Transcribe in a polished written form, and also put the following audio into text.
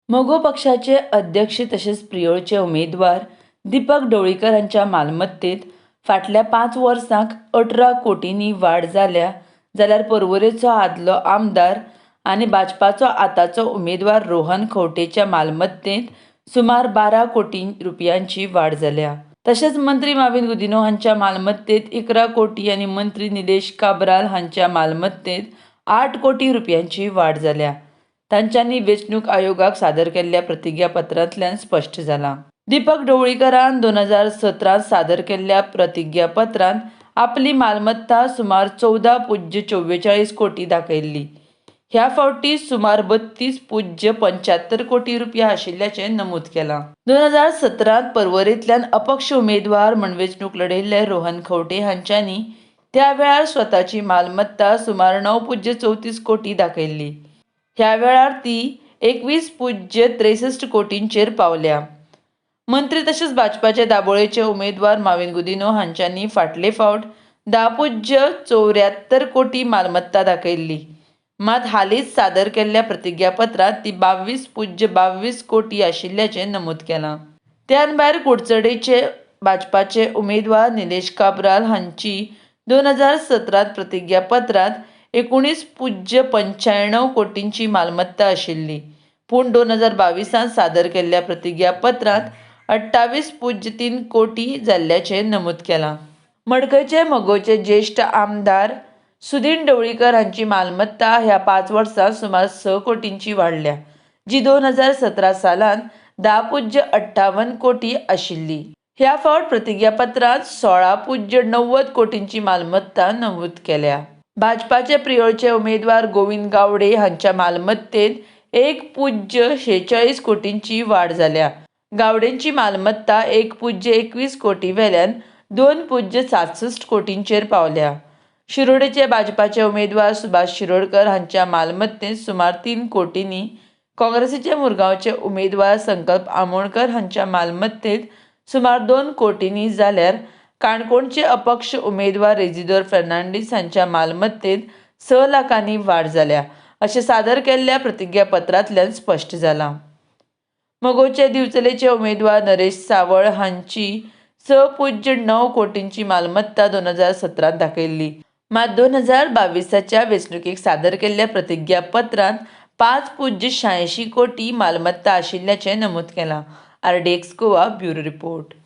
मगो पक्षाचे अध्यक्ष तशेंच प्रियोळचे उमेदवार दीपक ढवळीकर हांच्या मालमत्तेंत फाटल्या 5 वर्सांक 18 कोटींनी वाड जाल्या, जाल्यार पर्वरेचो आदलो आमदार आनी भाजपाचो आतांचो उमेदवार रोहन खंवटेच्या मालमत्तेंत सुमार 12 कोटी रुपयांची वाड जाल्या. तशेंच मंत्री माविन गुदिन्हो हांच्या मालमत्तेंत 11 कोटी आनी मंत्री निलेश काब्राल हांच्या मालमत्तेंत 8 कोटी रुपयांची वाड जाल्या. तांच्यांनी वेंचणूक आयोगाक सादर केल्ल्या प्रतिज्ञापत्रांतल्यान स्पश्ट जालां. दीपक ढवळीकरान 2017 सादर केल्ल्या प्रतिज्ञापत्रांत आपली मालमत्ता सुमार 14.44 कोटी दाखयल्ली. ह्या फावटी सुमार 32.75 कोटी रुपया आशिल्ल्याचें नमूद केलां. 2017 पर्वरेंतल्यान अपक्ष उमेदवार म्हूण वेंचणूक लढयल्ले रोहन खंवटे हांच्यांनी त्या वेळार स्वताची मालमत्ता सुमार 9.34 कोटी दाखयल्ली. ह्या वेळार ती 21.63 कोटींचेर पावल्या. मंत्री तशेंच भाजपाचे दाबोळेचे उमेदवार माविन गुदिन्हो हांच्यांनी फाटले फावट 10.74 कोटी मालमत्ता दाखयल्ली. मात हालींच सादर केल्ल्या प्रतिज्ञापत्रांत ती 22.22 कोटी आशिल्ल्याचें नमूद केलां. त्यान भायर कुडचडेचे भाजपाचे उमेदवार निलेश काब्राल हांची 2017 प्रतिज्ञापत्रांत 19.95 कोटींची मालमत्ता आशिल्ली. पूण 2022 सादर केल्ल्या प्रतिज्ञापत्रांत 28.3 कोटी जाल्ल्याचें नमूद केलां. मडकयचे मगोचे ज्येश्ठ आमदार सुदीन ढवळीकर हांची मालमत्ता ह्या 5 वर्सां सुमार 6 कोटींची वाडल्या, जी 2017 सालांत 10.58 कोटी आशिल्ली. ह्या फावट प्रतिज्ञापत्रांत 16.90 कोटींची मालमत्ता नमूद केल्या. भाजपाचे प्रियोळचे उमेदवार गोविंद गावडे हांच्या मालमत्तेंत 1.46 कोटींची वाड जाल्या. गावडेंची मालमत्ता 1.21 कोटी वेल्यान 2.67 कोटींचेर पावल्या. शिरोडेचे भाजपाचे उमेदवार सुभाष शिरोडकर हांच्या मालमत्तेंत सुमार 3 कोटींनी, काँग्रेसीचे मुरगांवचे उमेदवार संकल्प आमोणकर हांच्या मालमत्तेंत सुमार 2 कोटींनी, जाल्यार काणकोणचे अपक्ष उमेदवार रेजिदोर फर्नांडीस हांच्या मालमत्तेंत 6 लाखांनी वाड जाल्या, अशें सादर केल्ल्या प्रतिज्ञापत्रांतल्यान स्पश्ट जालां. मगोचे दिवचलेचे उमेदवार नरेश सावळ हांची 6.9 कोटींची मालमत्ता 2017 दाखयल्ली. मात 2022 वेंचणुकेक सादर केल्ल्या प्रतिज्ञापत्रांत 5.86 कोटी मालमत्ता आशिल्ल्याचें नमूद केलां. RDX Goa bureau report.